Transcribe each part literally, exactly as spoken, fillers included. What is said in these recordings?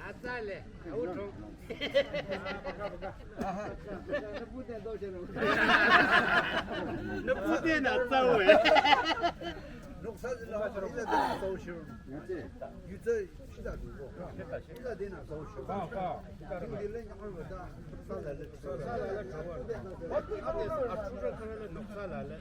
Atsale, auto. Nüpute na tsawe. Noksa zila, ila de social. Yutsü, shida dugo. Ila de na social. Ba, ba. Ila de na social. Noksa la le. Noksa la le.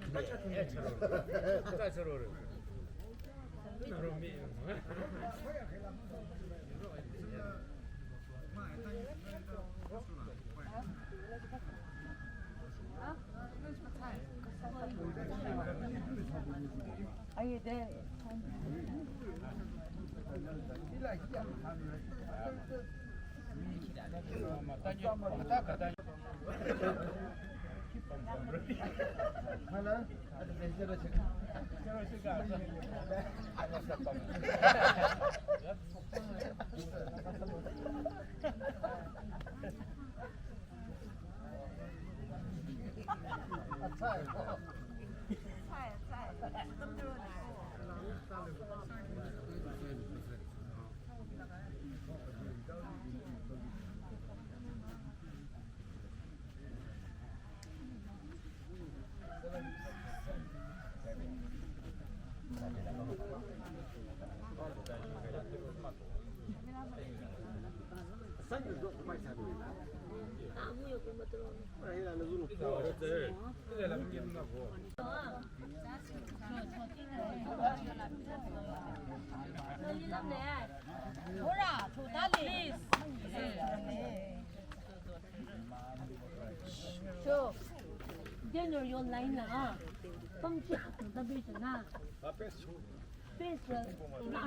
So, dinner your line na, ah. Pang chi, na bi na. Face, na.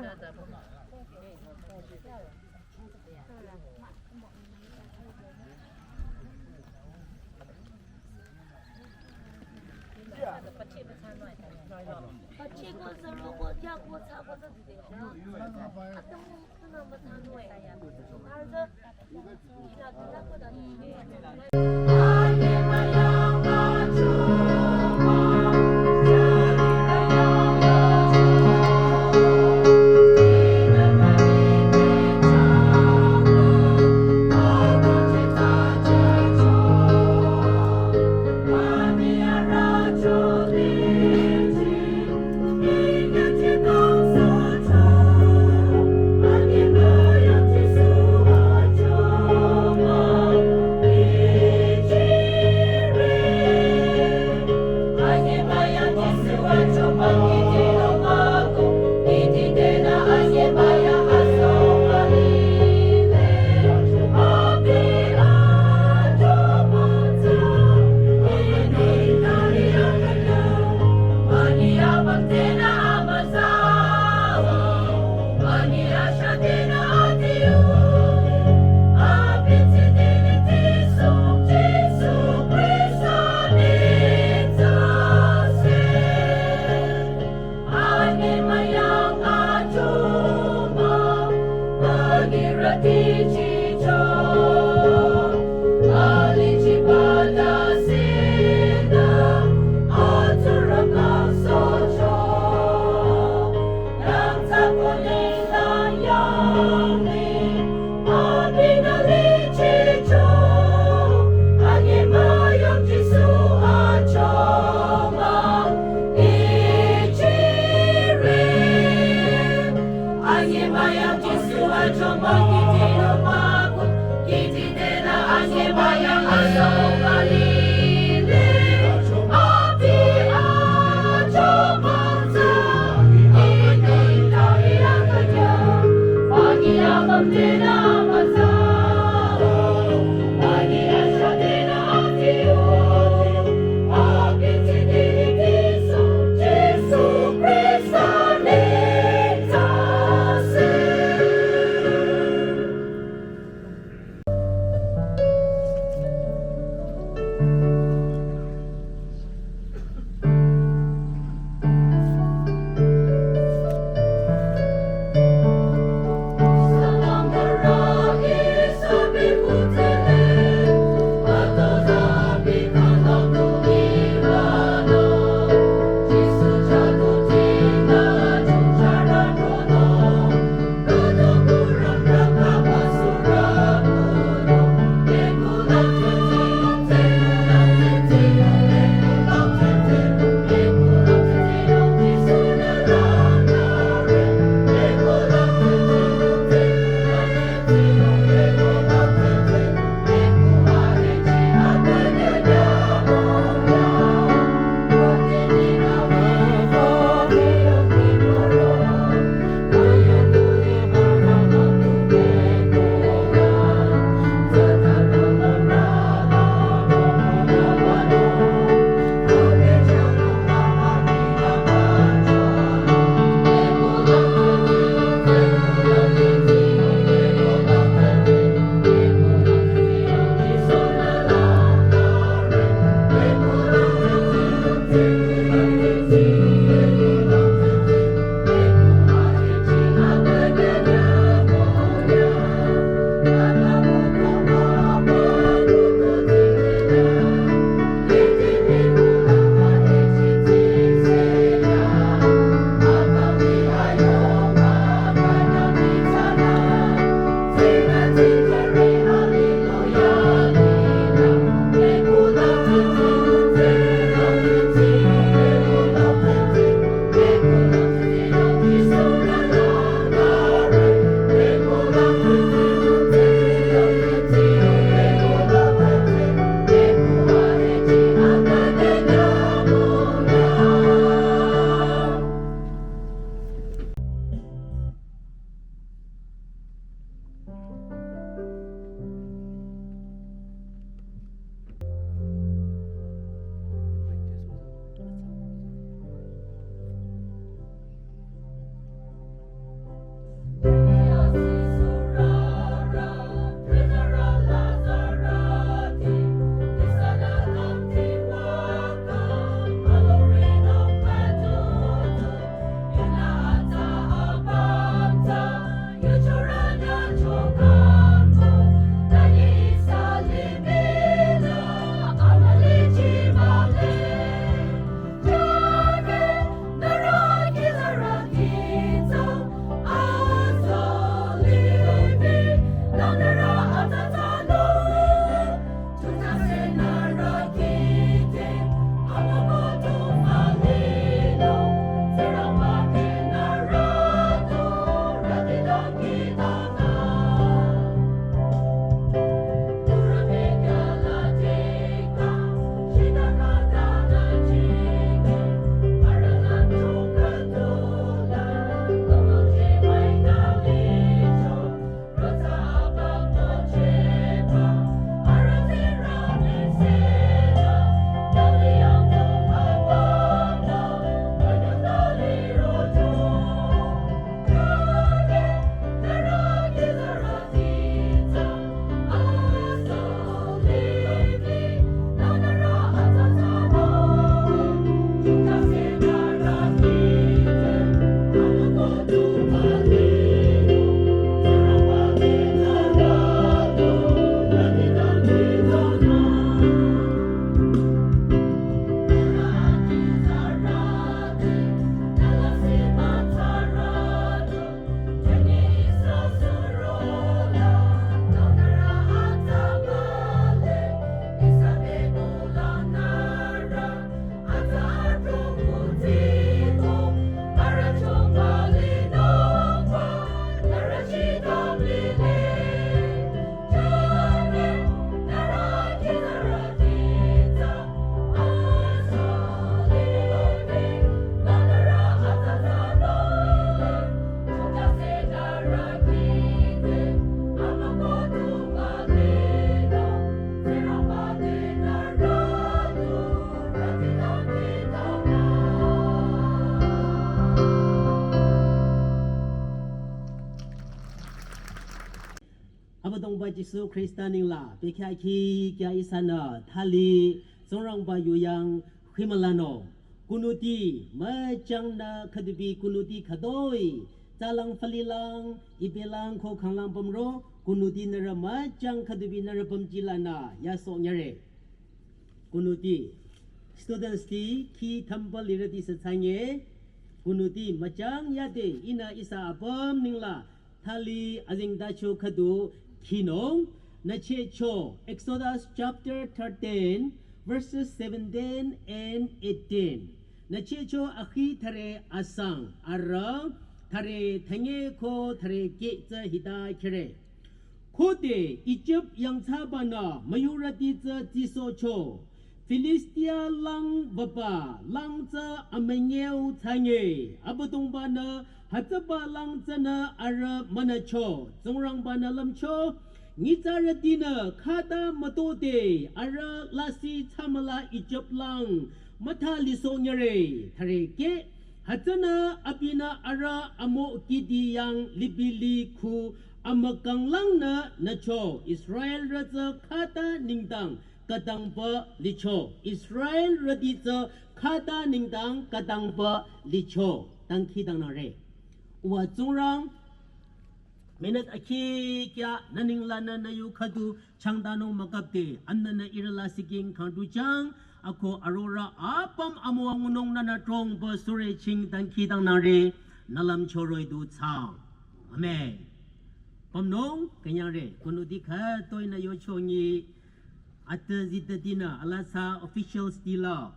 Abüdongba Jisu Khrista ningla, bekhyah khi kya ihsanü, thali, Tsingrangba yuyang, khimülano. Kunuti, müchangnü khüdubi kunuti khütoi, tsalang falilang, ibelang ko khanglang pümro, kunuti nührü müchang khüdubi nührü pümjilanü, yaso nyare. Kunuti, students ti, khi temple lirüti sü tsanye, kunuti, müchang yade, ihnü ihsa apüm ningla, thali azengtacho khüdu khinung, nüchehcho, Exodus chapter thirteen, verses seventeen and eighteen. Nüchehcho akhi thüre asang, arüh, thüre thünye ko thüre keh tsü hita khire. Khode Ijip yangthsabanü müyurüti tsü tsisohcho, Filistia lang wüba lang tsü amünyeu tsanye, Abüdongbanü hütsüba lang tsünü arüh münücho, Tsingrangbanü lümcho, nyitsarütinü khata mütode, arüh lasih thsamüla Ijip lang müthalisoh nyare, thüre keh, hütsünü abinü arüh amo kidi yang libili khu amükanglangnü nücho, Israelrü tsü khata nengdang khütangba licho. Israelrüti tsü khata nengdang khütangba licho. Dangkhidangnangre. Uwa Tsingrang, minute akhi kya nü ninglanü nü yu khüdu changdanung mükapde, anünü ihrü la siking khangdu chang, ako arorüh apüm amüwa ngunung nünü trongba sürü ching dangkhidangnangre, nü lümcho roh-i du thsaang. Amen. Pümnung, künyangre, kunuti khütoi nü yochongi, atü zitütinü, alasa officials tila.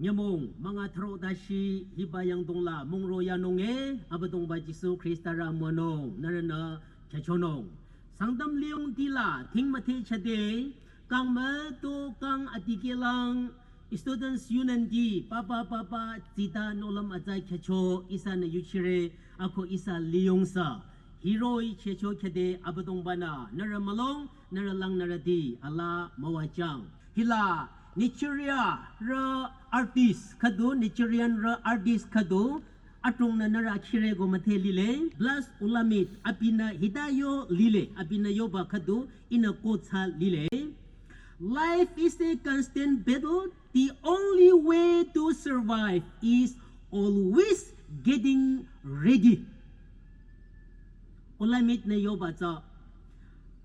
Nyümong, münga thüro dashi, hiba yangdongla, mongro yanung e, Abüdongba Jisu Khrista rü münung, nührünü, chachonung. Sangtam liyong tila, thing müthe chade, kang müto kang adikehlang, Students Union ti, papa papa, tsita nohlüm atsa khyücho, ihsanü yuchire, ako ihsa liyongsa. Hiroh-i chehcho khyüde Abüdongbanü, nührü mülung, nührü lang nührüti, ala müwajüng. Hila, Nigeria rü artist khüdu, Nigerian rü artist khüdu, adrongnü nührü khire ko müthe lile, Blast Ulamit, abinü hita yo lile, abinü yoba khüdu, ihnü ko thsa lile. Life is a constant battle. The only way to survive is always getting ready. Ulamit nü yoba tsü.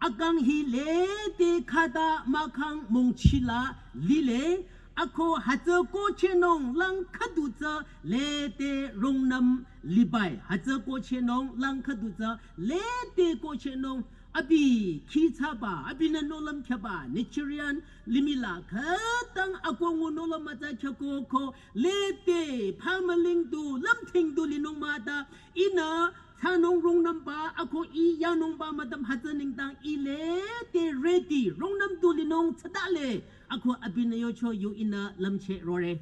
Akang hi lede khata mahkhang mongchila lile, ako hütsü kohchehnung lang khüdu tsü lede rungnüm libai. Hütsü kohchehnung lang khüdu tsü lede kohchehnung abi khi thsaba, abinü nohlüm khyaba, Nigerian limih la khütang akongu nohlüm atsa khyüko ko lede phamüling du, lümthing du linung mah ta, ihnü thsanung rungnümba, ako ih yanungba mütam hütsü nengdang ih lede ready, rungnüm du linung thsadale, ako abinü yocho yu ihnü lümcheh rore.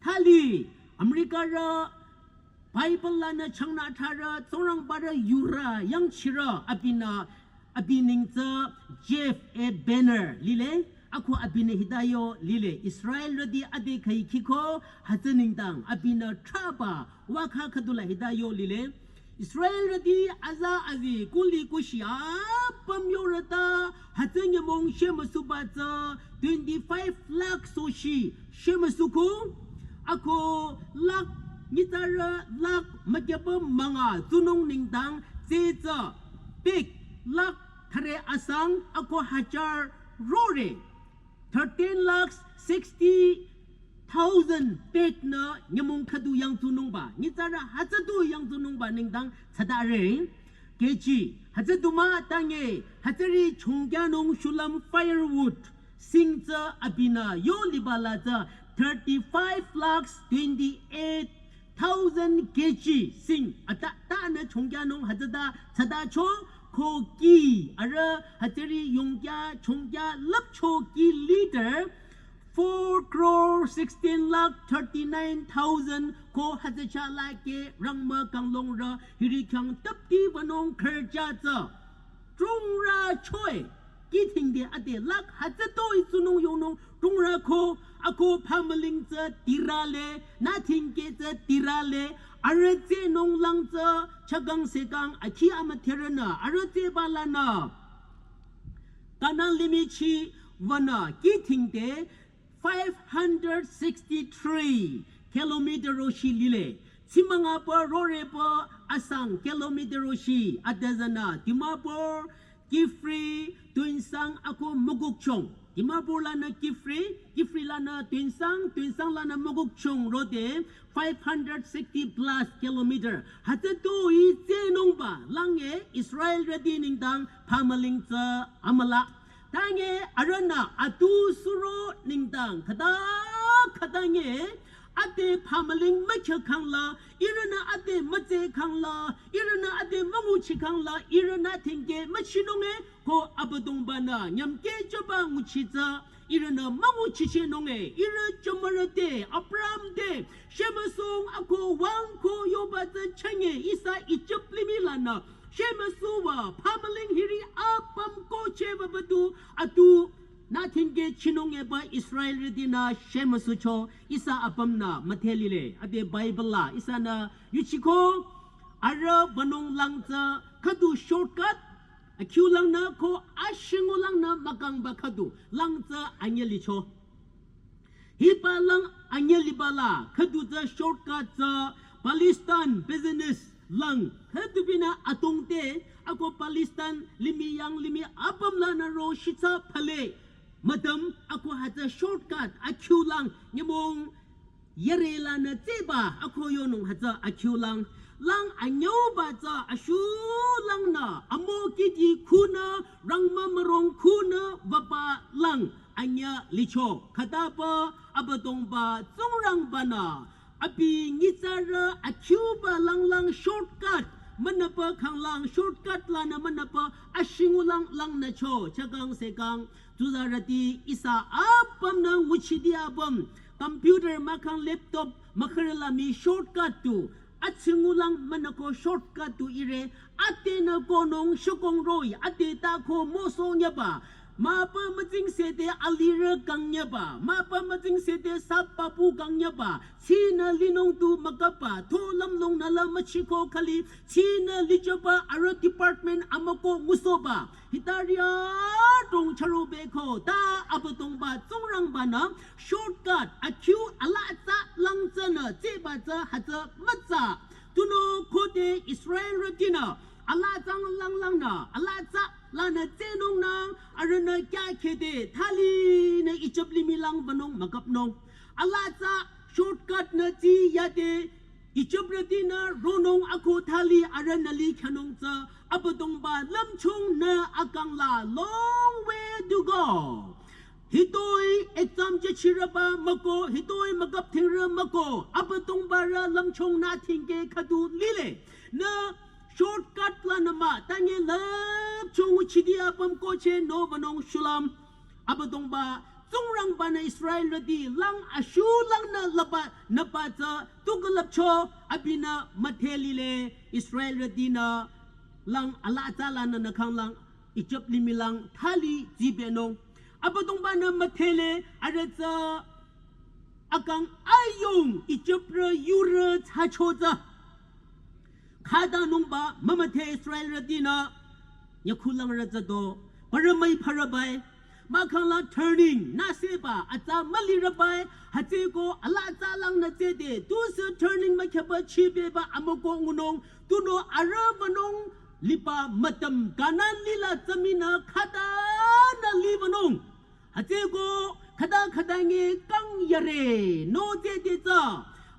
Thali, America rü, Bible lanü changnü tharü, Tsingrangba rü yurü, yangchirü, abinü, abi neng tsü Jeff A. Benner lile, ako abinü hita yo lile, Israelrüti ade khai khiko, hütsü nengdang, abinü thraba, wakha khüdula hita yo lile, Israelrüti aza azi kuli kushi apüm yorüta, hütsü nyümong shemüsuba tsü twenty-five lakh soshi shemüsuku, ako lakh nyitsarü lakh mükyüpüm münga tsunung nengdang tsü tsü pek lakh thüre asang ako hajar rore. Thirteen lakhs sixty thousand pek nü nyümong khüdu yangtsunungba. Nyitsarü hütsü du yangtsunungba nengdang thsadare. Kechi, hütsü du mah tange, hütsüri chongkyanung shulüm firewood. Sing tsü abinü yo liba la tsü thirty-five lakhs twenty-eight thousand K G sing ata ta nü chongkyanung hütsüta thsadacho ko ki arüh hütsüri yongkya chongkya lüpcho ki liter four crore sixteen lakh thirty-nine thousand ko hütsücha la ke rangmü kanglungrü hiri khyang tüpti wünung khürja tsü. Chungrü choi. Kithingde ade lakh hütsütoi tsunung yonung chungrü ko ako phamüling tsü tirale, nathingke tsü tirale, arüh tsehnung lang tsü chagang sekang akhi amüdherünü, arüh tsehba lanü. Kanan limih chi wünü kihthingde five hundred sixty-three kilometer roshi lile. Tsimüngapü rorepü asang kilometer roshi adüzünü Dimapur, Kiphire, Tuensang ako Mokokchung. Dimapur lanü Kiphire, Kiphire lanü Tuensang, Tuensang lanü Mokokchung rode five hundred sixty plus kilometer. Hütsü tu i tsenungba lange Israelrüti nengdang phamüling tsü amüla. Tange arühnü atu suro nengdang khüta khütange ade phamüling mükhya khangla, ihrünü ade mütse khangla, ihrünü ade münguchi khangla, ihrünü thingke müchinunge ko Abüdongba-nü nyümkehjüba nguchi tsü ihrünü münguchichehnunge, ihrü jümürü te, Abraham te, shemüsung ako wüng ko yoba tsü chünye ihsa Ijip limih lanü shemüsuba phamüling hiri apüm kohchehba badu atu nü thingke chinungeba Israelrütinü shemüsucho ihsa apümnü müdhe lile. Ade Bible la ihsanü yuchiko arüh wünung lang tsü khüdu shortcut, akhiu langnü ko ashingu langnü mükangba khüdu lang tsü anyüh licho. Hiba lang anyüh liba la khüdu tsü shortcut tsü Palestine business lang khüdu binü atongte ako Palestine limih yang limih apüm lanü ro shitsa phale müdüm ako hütsü shortcut akhiu lang nyümong yare lanü tseba ako yonung hütsü akhiu lang. Lang anyüuba tsü ashu langnü amokiti khunü rangmü mürong khunü wüba lang anyüh licho. Khütapü Abüdongba Tsingrangba-nü abi nyitsarü akhiuba lang lang shortcut münüpü khanglang shortcut lanü münüpü ashingu lang langnücho chakang sekang tsuzarüti ihsa apümnü nguchiti apüm computer mahkhang laptop mahkhürü la mii shortcut tu atsingu lang münüko shortcut tu ire atenü konung shükong roh-i ate tako moso nyüba. Mahpü mütsingse te alirü kang nyüba. Mahpü mütsingse te sap papu kang nyüba. Tsinü linung tu müküpba. Tho lümlong nü la müchiko khali. Tsinü lijüba arüh department amüko ngusohba. Hitari adrong charo beko. Ta Abüdongba Tsingrangba-nü shortcut akhiu alatsa lang tsünü tseba tsü hütsü mütsa. Tunüo khode Israelrütinü alatsang lang langnü alatsa lanü tsenungnang arühnü kyakhede thalinü Ijip limih lang wünung müküpnung. Alatsa shortcut nü tsi yade Ijiprütinü ronung ako thali arühnü likhyanung tsü Abüdongba lümchung nü akang la long way to go. Hitoi exam jüchirüba müko, hitoi müküp thingrü müko, Abüdongbarü lümchung nü thingke khüdu lile. Nü shortcut lanü mah, tange lümchung nguchiti apüm kohchehnung wünung shulüm. Abüdongba Tsingrangba-nü Israelrüti lang ashu langnü laba nüba tsü tu külüpcho abinü müdhe lile Israelrütinü lang alatsa lanü nü khanglang Ijip limih lang thali tsibenung. Abüdongba-nü müdhele arüh tsü akang ayung Ijiprü yurü thsacho tsü. Khatanungba mümüdhe Israelrütinü nyükhulangrü tsü do, parü müi parübai, mahkhang la turning nüseba atsa mülirübai, hütsüko alatsa langnü tsede, tusü turning mükhyaba chibeba amüko ngunung, tunüo arüh wünung liba mütüm Kanan lih la tsü mii nü khatanü liwünung. Hütsüko khata khatange kang yare nü tsede tsü.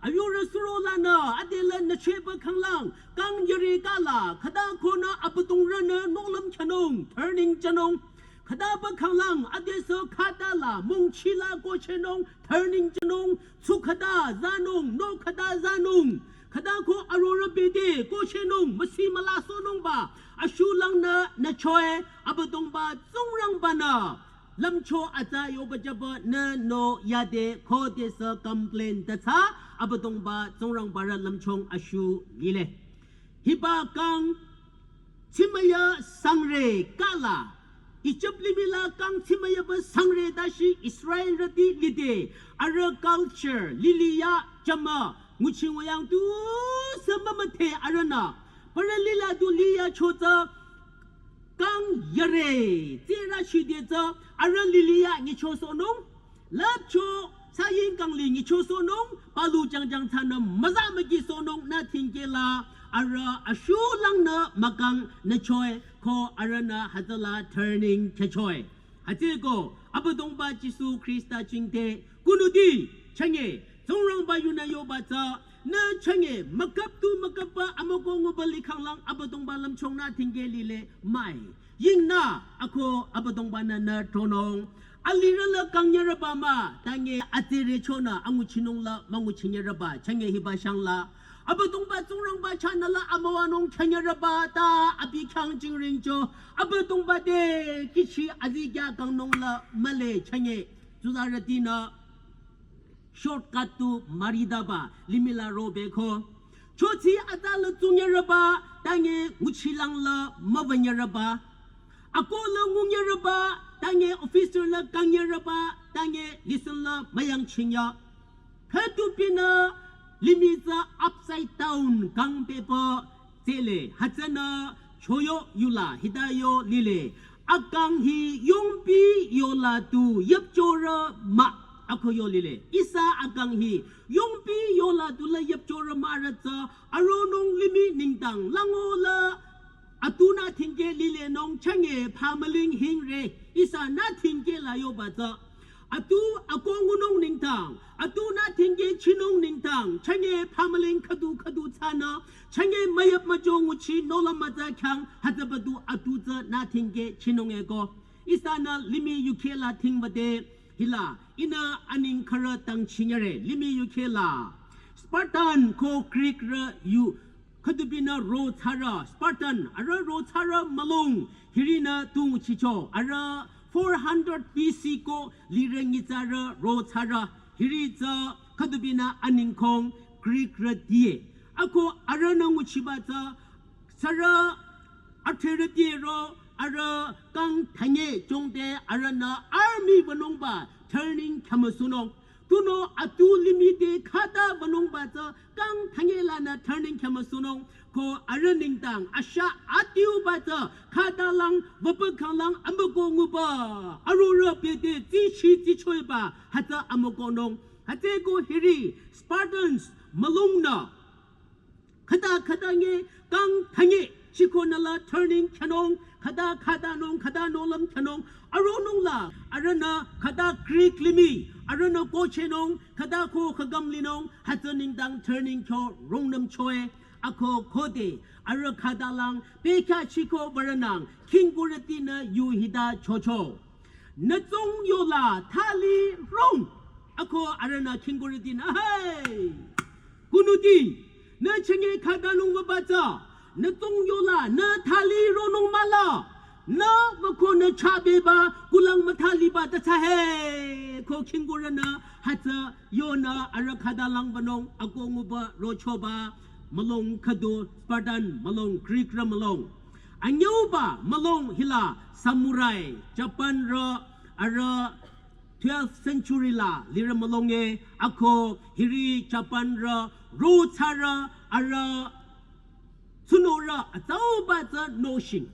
Ayurü suro lanü adela nücheba khanglang kang yare kala khata khonü Abüdongrünü nohlüm khyünung turning jünung. Khataba khanglang adesü khata la mungchila kohchehnung turning jünung. Tsu khata zanung, nü khata zanung. Khata ko arorüh bede kohchehnung, müsi mülasohnungba. Ashu langnü nüchoe Abüdongba Tsingrangba-nü lümcho atsa yoba jüba nü nü yade khodesü complain ta tsü Abüdongba Tsingrangbarü lümchung ashu lile. Hiba kang tsimüya sangre kala, Ijip limih la kang tsimüyaba sangre dashi Israelrüti lide, arüh culture, liliya jümü, nguchi nguyang tusü mümüdhe arühnü, parü lila du liyacho tsü, kang yare, tsira shide tsü, arüh liliya nyichosohnung, lüpcho, saying kangli nyichosohnung, palu jangjang thsanü müza mükisohnung nü thingkehla, arüh ashulangnü mükang nüchoi, ko arühnü hütsüla turning khyachoi. Hütsüeko, Abüdongba Jisu Khrista jingte, kunuti, chünye, Tsingrangba yunü yoba tsü, nü chünye, müküp tu müküpba amüko nguba likhanglang Abüdongba lümchung nü thingkeh lile, mai. Yingnü, ako Abüdongba-nü nü tronung. Alirü la kangnyürüba mah, tange atsere chonü anguchinung la münguchinyürüba, chünye hiba shangla. Abüdongba Tsingrangba chahnü la amüwanung chünyürüba ta abi khyang jingringcho. Abüdongba te kihchi azikya kangnung la mühle chünye. Tsuzarütinü shortcut tu müritaba, limih la robeko. Chochi atsa la tsunyürüba, tange nguchilang la müwünyürüba. Ako la ngunyürüba, tange officer la kangnyürüba, tange listen la müyangchinya. Khütupinü limih tsü upside down kangpehpü tsele, hütsünü choyo yula hita yo lile. Akang hi yongpi yola tu yüpchorü mah, ako yo lile. Ihsa akang hi yongpi yola tu la yüpchorü mahrü tsü, aronung limih nengdang lango la atunü thingkeh lilenung chünye phamüling hingre, ihsanü thingkeh la yoba tsü. Atu ako ngunung nengdang, atunü thingkeh chinung nengdang, chünye phamüling khüdu khüdu thsanü, chünye müyüp müjo nguchi nola mütsa khyang, hütsüba du atu tsünü thingkeh chinung eko. Ihsanü limih yukheh la thingbade, hila, ihnü aning khürü tangchinyüre, limih yukheh la. Spartan ko Greekrü yu, khütupinü ro thsarü, Spartan, arüh ro thsarü mülung, hirinü tu nguchicho, arüh four hundred B C ko lirü nyitsarü ro thsarü, hiri tsü khütupinü aningkong Greekrü die. Ako arühnü nguchiba tsü, sürü athrerü die ro, arüh kang thanye chongde arühnü army wünungba turning khyamüsunung. Tunüo atu limih te khüta wünungba tsü kang thanye lanü turning khyamüsunung. Ko arüh nengdang ashah adiuba tsü khüta lang wüpü khanglang amüko nguba. Arorüh bete tsishi tsichoiba hütsü amükonung. Hütsüeko hiri Spartans mülungnü khüta khüta nge kang thanye chikonü la turning khyanung, khüta khüta nung, khüta nohlüm khyanung, aronung la, arühnü khüta Greek limih, arühnü kochehnung, khüta ko khügam linung, hütsü nengdang turning kyo rungnüm choe, ako khode, arüh khüta lang, pekya chiko würünang, khingkurütinü yu hita chocho. Nü tsung yola thali rong. Ako arühnü khingkurütinü, hey! Kunuti, nü chünye khüta nung wüba tsü, nü tsung yola, nü thali ronung mahla, nü wüko nü chabeba, kulang müthaliba ta tsü he, ko khingkurünü, hütsü yonü arüh khüta lang wünung, ako nguba rochoba, mülung khüdu, Spartan mülung, Greekrü mülung. Anyüuba mülung hila, samurai, Japanrü, arüh twelfth century la lirü mülunge, ako hiri Japanrü ro thsarü arüh tsunorü atsauba tsü nohsheng.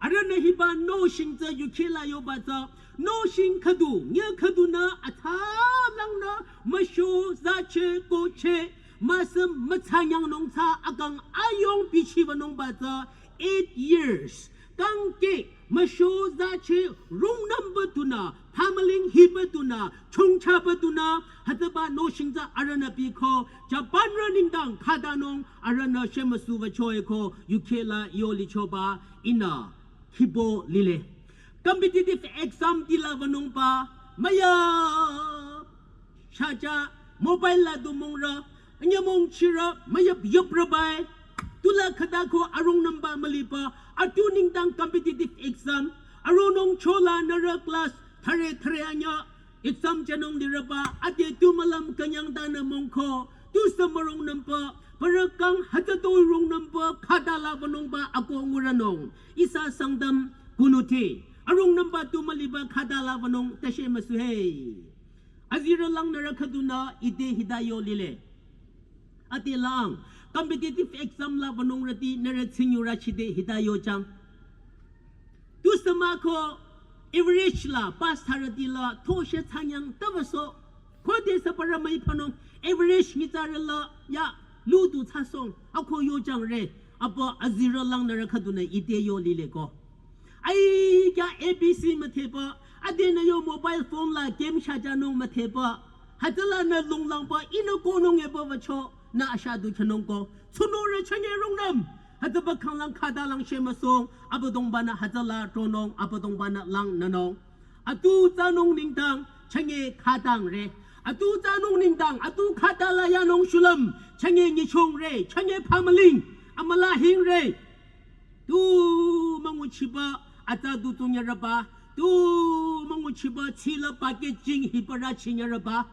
Arühnü hiba nohsheng tsü yukheh la yoba tsü nohsheng khüdu, nye khüdunü atsalangnü müsho zache koche müsüm mütsanyangnung tsü akang ayong bichiba nungba tsü eight years. Kangke müsho zache rungnümba tunü, phamüling hiba tunü, chongchaba tunü, hütsüba nohsheng tsü arühnü biko, Japanrü nengdang khüta nung arühnü shemüsuba choeko, yukheh la yolichoba ihnü hibo lile. Competitive exam tila wünungba, müya shaja, mobile la du mungrü, nyümong chirü, müyüp yüprü bai. Tula khüta ko arungnümba müliba, atu nengdang competitive exam, arungnung chola nührü class, thüre thüre anyü, exam jünung lirüba, ade tu mülüm künyang tanü mongko, tu sü mürungnümba, parü kang hütsütoi rungnümba, khüta la wünungba ako ngurünung. Ihsa Sangtam kunuti, arungnümba tu müliba khüta la wünung, tase müsuhe. Azirü lang nührü khüdunü ite hita yo lile. Ate lang, competitive exam la wünungrüti nührü tsingyurü chide hita yochang. Tu Sümako average la pass thsarüti la thoshe thsanyang tübaso. Khodesü parü müipanung average nyitsarü la ya ludu thsasong ako yojangre. Apa azirü langnürü khüdunü ite yo lileko. Ai kya A B C müthepü, adenü yo mobile phone la game shajanung müthepü. Hütsülanü lunglangpü ihnü konung epü wücho nü ashadu chanungko. Tsunorü chanye rungnüm. Hütsüpü khanglang khatalang shemüsong, Abüdongbanü hütsüla tronung, Abüdongbanü langnünung. Atu tsanung nengdang, chanye khatangre. Atu tsanung nengdang, atu khatala yanung shulüm, chanye nyichongre, chanye phamüling, amüla hingre. Tu münguchipü, atsa du tunyarüba. Tu münguchipü, tsila packaging hiparü chinyarüba.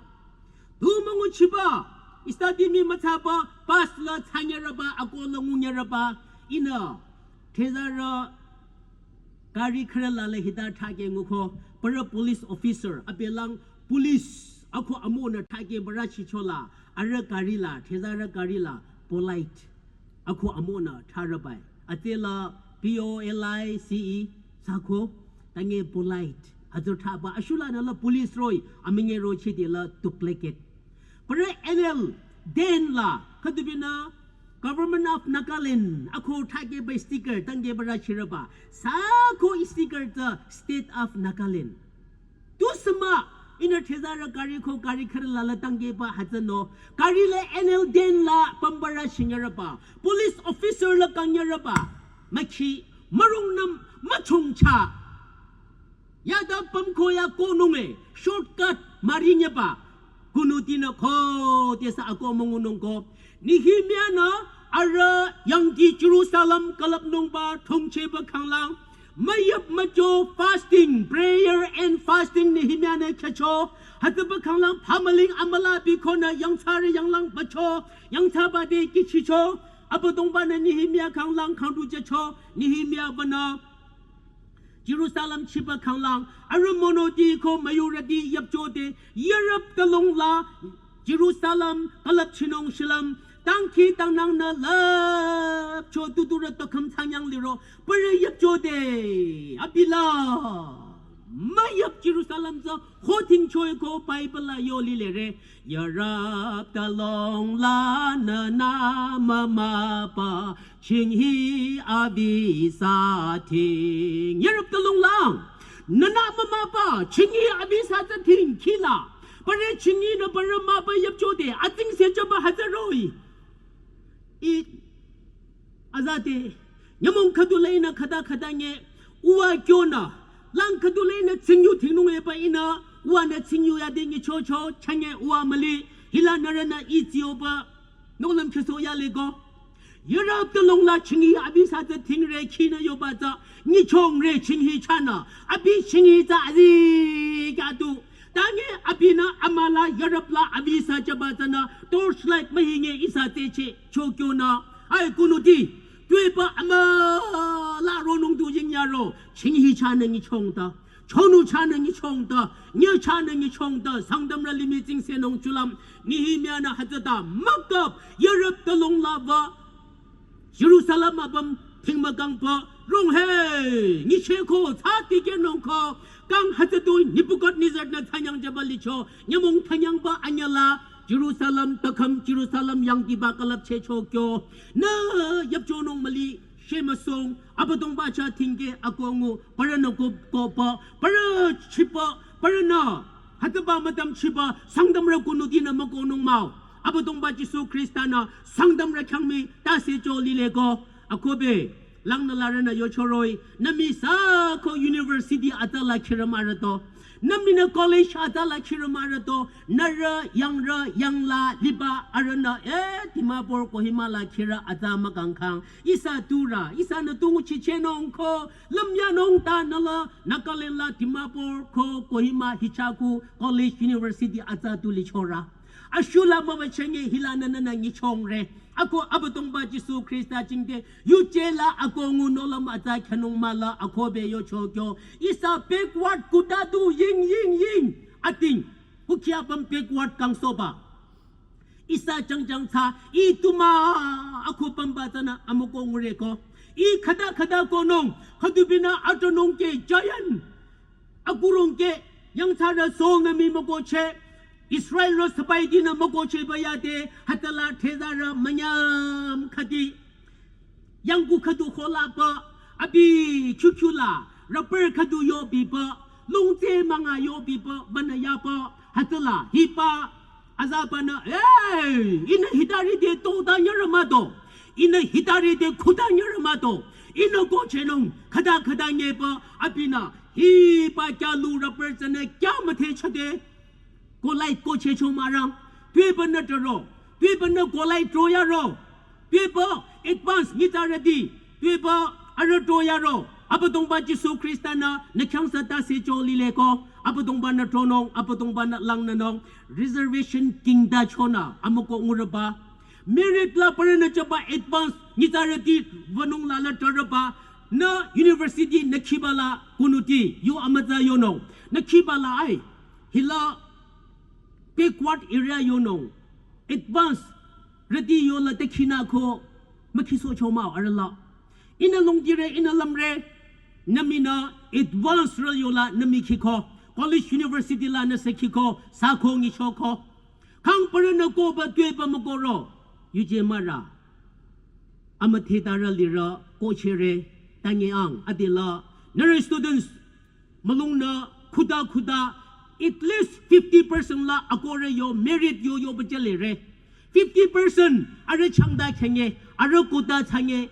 Tu münguchipü, study mii müthsapü, pass la thsanyarüba, ako la ngunyarüba. Ihnü, thezarü, gari khürü la le hita thsake nguko, parü police officer, abelang police, ako amonü thsake parü chichola, arüh gari la, thezarü gari la, polite. Ako amonü thsarübai. Atela P O L I C E, sako, tange polite. Azo thsaba, ashulanü la police roh-i, amünge roh-i chidela duplicate. Parü N L, den la, khüdubinü, Government of Nagaland, ako thsake bai sticker, tange parü chirüba. Sako sticker tsü State of Nagaland. Tu sümü, ihnü thezarü gari ko gari khürü la la tangkeba hütsünü. Gari la N L den la pümbarü chinyarüba. Police officer la kanyarüba. Mükhi, mürungnüm, müchongcha. Yada pümko ya konunge, shortcut, mürinyeba. Kunutinü khodesü ako müngunungko. Nehemianü arüh yangdi Jerusalem külüpnungba thongcheba khanglang. Müyüp mücho fasting, prayer and fasting Nehemianü khyücho. Hütsüba khanglang phamüling amüla bikonü yangthsarü yanglang bacho. Yangthsaba de kihchicho. Abüdongbanü Nehemia khanglang khangdu jücho. Nehemia banü Jerusalem chiba khanglang, arüh monoti ko müyurüti yüpchode, yürüp külung la, Jerusalem, külüpchinung shilüm, tangki tangnangnü lüpcho tuturü tokhüm thsanyang liro, parü yüpchode, abila, müyüp Jerusalem tsü, hoting choi ko Bible la yo lilere, yürüp külung la nünü mümüpa, chinghi abi sa ting. Yürüp külung lang. Nünü mümüpa, chinghi abi sa tsü ting kihla. Parü chinghinü parü müpa yüpchode, atsingse jüba hütsü roh-i. I, azate, nyümong khüdu la ihnü khüta khüta nge, uwa kyonü. Lang khüdu la ihnü tsingyu tingnung eba ihnü, uwanü tsingyu yade nyichocho, chanye uwa müli, hila nührünü i tsiyoba, nohlüm khyüsoh yaleko. Yürüp külung la chinghi abi sa tsü tingre khinü yoba tsü, nyichongre chinghi chahnü, abi chinghi tsü azikyah tu. Tange abinü amüla yürüp la abi sa jüba tsünü, torchlight mühinge ihsa tsehcheh, chokyonü, ai kunuti, tuepü amüla ronung tu yingyaro, chinghi chahnü nyichongta. Chonu chahnü nyichongta, nyi chahnü nyichongta, Sangtamrü limih tsingsenung chulüm, Nehemianü hütsüta, mükap, yürüp külung la wü, Jerusalem apüm, ting mükangpü, rong he, nyicheko, tsü tikehnung ko, kang hütsütu, Nebukadnezar nü thsanyang jüba licho, nyümong thsanyangba anyüla, Jerusalem, tokhüm, Jerusalem, yangdiba külüpcheh chokyo, nü, yüpchonung müli, shemüsong, Abüdongba chah tingke akongu, parünü ko, kopa, parü chipa, parünü, hütsüba mütam chiba, Sangtamrü kunutinü mükohnung mah-o. Abüdongba Jisu Khrista-nü, Sangtamrü khyang mii, tase cho lileko, akohbe, langnü larünü yochoroh-i, nü mii sako university atsa la khirü mahrüto. Nü mii nü college atsa la khirü mahrüto, nührü, yangrü, yangla, liba, arühnü, eh, Dimapur Kohima la khirü atsa mükangkhang. Ihsa turü, ihsanü tu nguchichehnung ko, lümyanung ta nüla, Nagaland la Dimapur ko Kohima hichaku college university atsa tu lichorü. Ashula mübüchenge hilanü nünü nyichongre. Ako Abüdongba Jisu Khrista jingte, yuje la akongu nohlüm atsa khyünung mah la akohbe yochokyo. Ihsa backward kuta du ying ying ying. Ating, kukia püm backward kangsohba. Ihsa jangjang tsü, i tumü, ako pümba tsünü amüko ngureko. I khüta khüta kohnung, Khüdubinü atronung ke giant. Akurung ke yangthsarü Saul nü mii mükohcheh. Israelrü sipahitinü mükohchehba yade hütsüla thsezarü münyam khüdi. Yangku khüdu kholapü, abi khyukhyula, rüpür khüdu yobiba, lungtse münga yobiba, bünü yaba, hütsüla, hiba, azabanü, hey, ihnü hitari de toda nyürü mado, ihnü hitari de khuda nyürü mado, ihnü kochehnung, khüda khüda nyeba, abinü, hiba kya lu rüpür tsünü kya müthehchade, Goliath kochehcho mürang, tuepünü taro, tuepünü Goliath troyaro, tuepü advance nyitsarüti, tuepü arüh troyaro, Abüdongba Jisu Khrista-nü nü khyang sü tase cho lileko, Abüdongba-nü tronung, Abüdongba-nü langnünung, reservation kingda chonü, amüko ngurüba. Merit la parünü chaba advance nyitsarüti wünung la la tarüba, nü university nü khiba la kunuti, yu amütsa yonung, nü khiba la ai, hila backward area yonung, advance rüti yola tekhinü ko, mükhisohcho mah arüh la. Ihnü longdire, ihnü lümre, nü mii nü advance rü yola nü mii khiko, college university la nü sü khiko, sü ko nyichoko. Khang parünü koba tuepü mükohro, yuje mürü. Amüdhetarü lirü, kochehre, tangi ang, adela, nührü students, mülungnü, khuda khuda, at least fifty percent la akohre yo, merit yo, yoba jüle re. Fifty percent, arüh changda khyünge, arüh khuda thsange,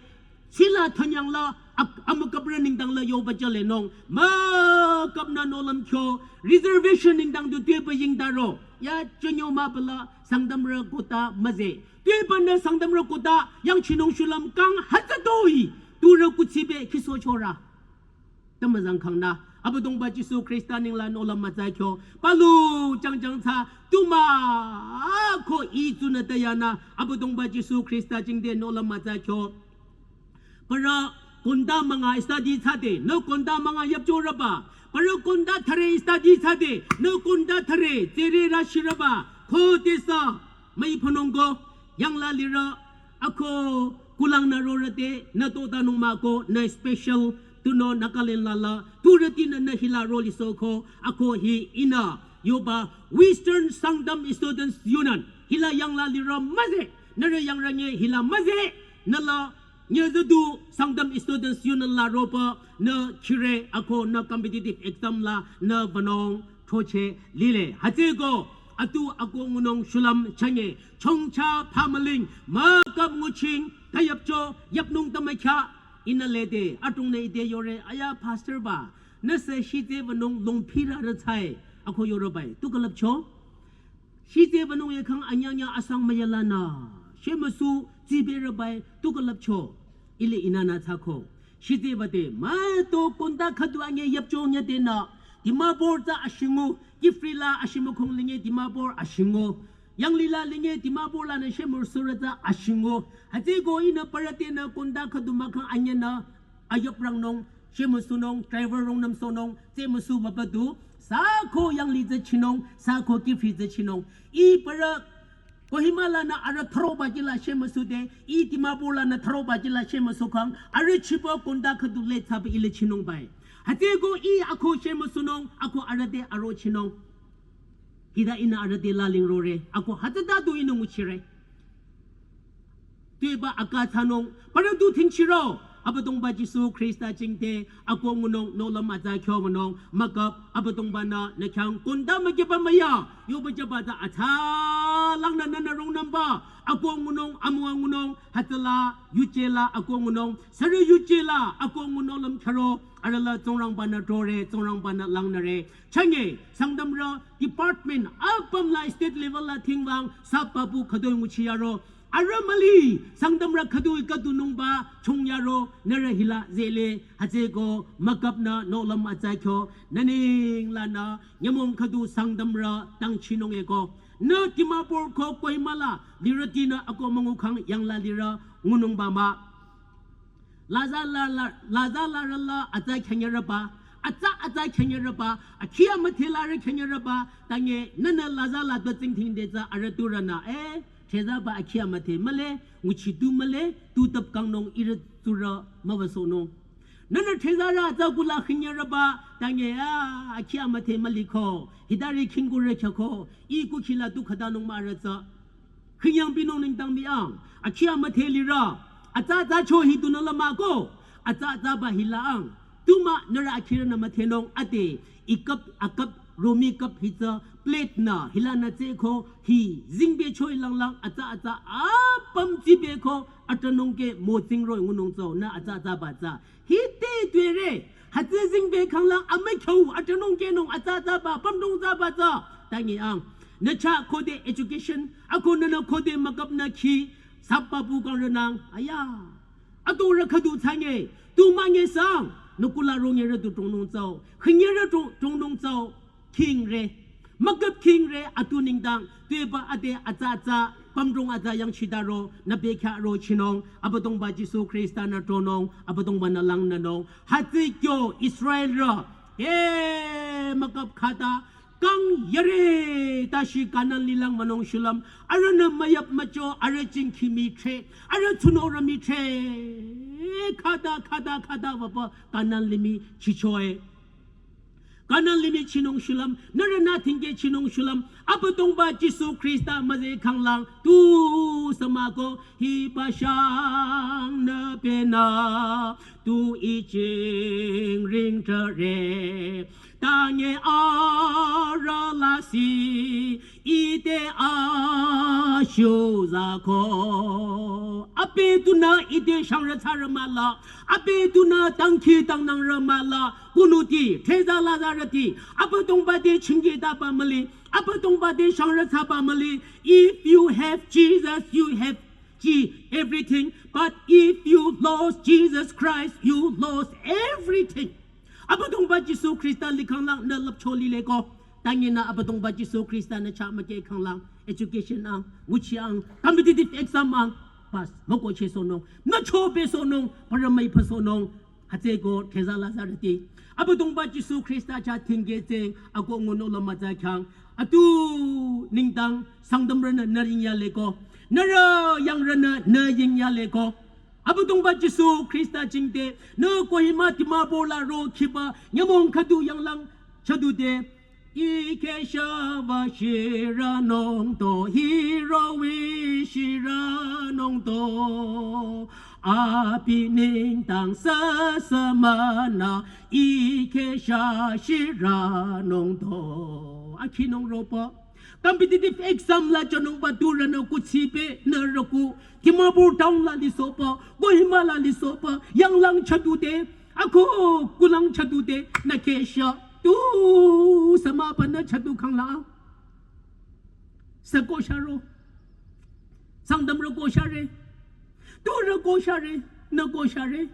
sila thanyang la, ak-, amükaprü nengdang la yoba jülenung, mükapnü nohlüm kyo, reservation nengdang du tuepü yingdaro, ya chünyo mübüla, Sangtamrü khuda müzeh. Tuepünü Sangtamrü khuda, yangchinung shulüm kang hütsütoi, turü kuthsibe khisohchorü. Tümüzang khangnü, Abüdongba Jisu Khrista nengla nohlüm mütsa kyo, palu jangjang thsa, tu mah ko i tsunü tayanü, Abüdongba Jisu Khrista jingte nohlüm mütsa kyo. Parü konda münga study thsade, nü konda münga yüpchorüba. Parü konda thüre study thsade, nü konda thüre, tsere rü shirüba. Khodesü, müi phanung ko, yangla lirü, ako kulang nü rorüte, nü totanung mah ko, nü special, tunüo Nagaland la la, turütinü nü hila rolisohko, ako hi ihnü, yoba Western Sangtam Students Union, hila yangla lirü müzeh, nührü yangrü nge hila müzeh, nü la, nyüzüdu Sangtam Students Union la ropü, nü khire ako nü competitive exam la, nü wünung, thoche lile. Hütsüeko, atu ako ngunung shulüm chünge, chongcha phamüling, mükap nguching, tayüpcho, yüpnung tamükhya, ihnü lede, atungnü ite yore, aya pastor ba, nü sü shitse wünung longphirü rütsai, ako yorobai, tu külüpcho. Shitse wünung ye khang anyanya asang müyalanü, shemüsu, tsiberübai, tu külüpcho, ile ihnünü thsako. Shitse wüde, müto konda khüdu ange yüpcho nyadenü, Dimapur tsü ashingu, Kiphire la ashimükhong linge Dimapur ashingu. Yanglih la linge Dimapur lanü shemüsurü tsü ashingu. Hütsüeko ihnü parütenü konda khüdu mükang anyenü, ayüprangnung, shemüsunung, driver rungnümsohnung, tsemüsu mübüdu, sü ko Yanglih tsü chinung, sü ko Kiphire tsü chinung. I parü Kohima lanü arüh throba jila shemüsude, i Dimapur lanü throba jila shemüsukhang, arüh chiba konda khüdu le thsaba ile chinungbai. Hütsüeko i ako shemüsunung, ako arüh te aro chinung. Hita ihnü arüh te laling rore, ako hütsüta du ihnü nguchire. Tuepü aka thsanung, parü du thingchiro, Abüdongba Jisu Khrista jingte, ako ngunung, nohlüm atsa kyo ngunung, mükap, Abüdongba-nü, nü khyang konda mükiba müya, yoba jüba tsü atsa, langnü nünü rungnümba, ako ngunung, amüwa ngunung, hütsüla, yuje la, ako ngunung, sürü yuje la, ako ngunung lüm khyaro, arüh la Tsingrangba-nü tore, Tsingrangba-nü langnüre. Chünye, Sangtamrü department, apüm la state level la thingwang, sü papu khütoi nguchi yaro, arüh müli, Sangtamrü khütoi khüdunungba, chong yaro, nührü hila zele, hütsüeko, mükapnü, nohlüm atsa kyo, nü nenglanü, nyümong khüdu Sangtamrü, tangchinung eko. Nü Dimapur ko Kohima la, lirütinü ako müngukhang Yangla lirü, ngunungba mah. Laza la la, laza larü la atsa khyünyürüba, atsa atsa khyünyürüba, akhi amüdhe larü khyünyürüba, tange nünü laza la tu tsingdhingde tsü arüh turünü, eh, thezaba akhi amüdhe mühle, nguchi tu mühle, tu tüpkangnung ihrü tsurü müwüsohnung. Nünü thezarü atsa kula khinyarüba, tange a, akhi amüdhe müliko, hitari khingkurü khyako, i kukhila tu khatanung mürü tsü. Khinyangpinung nengdang miang, akhi amüdhe lirü, atsa atsa cho hi tunü lama ko, atsa atsa ba hila ang, tumünü nührü akhirünü müdhenung ade, i cup, a cup, romi cup hi tsü, plate nü, hilanü tseko, hi, zingbe choi langlang, atsa atsa, apüm tsibeko, atranung ke, mo tsingro ngunung tsü, nü atsa atsa ba tsü. Hite tuere, hütsü zingbe khanglang amükhyo, atranung kenung, atsa atsa ba, pümdong atsa ba tsü. Tangi ang, nü chah khode education, ako nünü khode makap nü khi, sap papu kang rünang, aya. Ato rü khüdu tsange, tu mange sang, nü kula rongyerü tu trongnung tsü, khinyerü trong-, trongnung tsü. Khingre. Makap khingre atu nengdang, tuepü ade atsa atsa, pümdong atsa yang chidaro, nü bekhyah ro chinung, Abüdongba Jisu Khrista nü tronung, Abüdongba nü langnünung, hütsü kyo Israelrü, e, makap khata, kang yare, tashi Kanan lilang münung shulüm, arühnü müyap mücho, arüh jingkhi mütre, arüh tsunorü mütre, khata, khata, khata, wapü, Kanan limih chichoe. Kanan limih chinung shulüm, nührünü thingke chinung shulüm, Abüdongba Jisu Khrista müzeh khanglang, tu sümüko, hiba shangnü penü, tu i jingring thüre, tange arüh lasih, ite ashu zako. Ape tunü ite shangrü tsarü müla, ape tunü tangkhi tangnangrü müla, kunuti, theza lazarüti, Abüdongba te chingke taba müli, Abüdongba te shangrü tsaba müli. If you have Jesus, you have Je-, everything. But if you lost Jesus Christ, you lost everything. Abüdongba Jisu Khrista likhanglang nü lüpcho lileko. Tangi nü Abüdongba Jisu Khrista nü chah müke khanglang. Education ang, nguchi ang, competitive exam ang. Pass, müko che sonung. Nü chobe sonung, paramai pa sonung. Hütsüko theza lazarüti. Abüdongba Jisu Khrista chah thingke tseng, ako ngunung la mütsa khyang. Atu nengdang, Sangtamrünü nü yingyaleko. Nührü yangrünü nü yingyaleko. Abüdongba Jisu Khrista jingte, nü Kohima Dimapur la ro khiba, nyümong khüdu yanglang chadu de. Ike shaba shiranung to, hirowi shiranung to. Abi nengdang sasa mana, ike sha shiranung to. Akhinung ropa. Competitive exam la chanungba turünü kuthsi pe nü rüku. Dimapur town la lisohba, Kohima la lisohba, yanglang chadu de, ako kulang chadu de, nü kesha. Tu sümüba nü chadu khangla. Sü ko sharo. Sangtamrü ko share. Turü ko share. Nü ko share.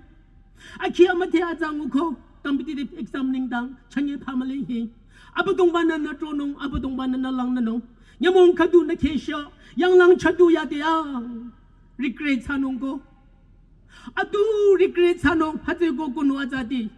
Akhi amüdhe atsa nguko. Competitive exam nengdang. Chanye phamüling hi. Abüdongbanü nü tronung. Abüdongbanü nü langnünung. Nyümong khüdu nü kesha. Yanglang chadu yade ang. Regret thsanung ko. Atu regret thsanung, hütsüko kunu atsati.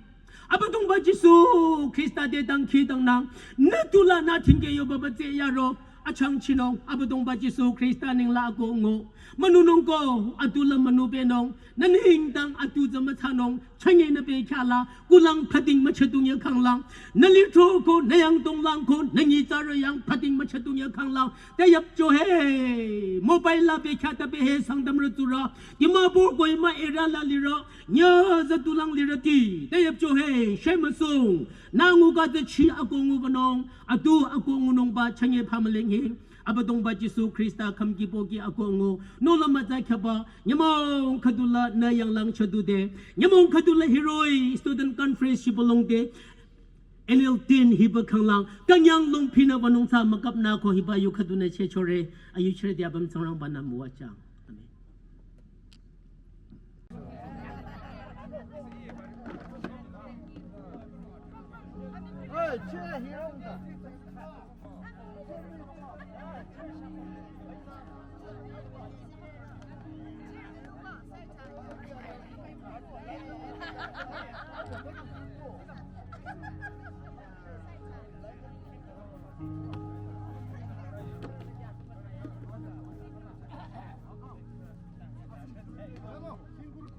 Abüdongba Jisu Khrista te dangkhidangnang, nü tula nü thingke yoba ba tsü yaro, achangchinung, Abüdongba Jisu Khrista nengla ako ngu. Münunung ko, atu la münubenung, nü nengdang atu tsü müthsanung, chanye nü bekhyah la, kulang phating müchadung ya khanglang, nü lithroko, nü yangdonglang ko, nü nyitsarü yang phating müchadung ya khanglang, te yapcho he, mobile la bekhyah ta be he Sangtamrü tsurü, Dimapur Kohima area la lirü, nya za tulang lirüti, te yapcho he, shemüsung, nü nguka te chi ako ngubanung, atu ako ngunungba chanye phamüling hi, Abüdongba Jisu Khrista khümki pohki ako ngu, nü la mütsa khyaba, nyümong khüdu la nü yanglang chadu de, nyümong khüdu la hiroh-i student conference shibülung de, N L ten hiba khanglang, künyang longphinü wünung tsü müküpnü ko hiba yu khüdunü chechore, ayu chire dia bam Tsingrangbanü müwajüng. Amen.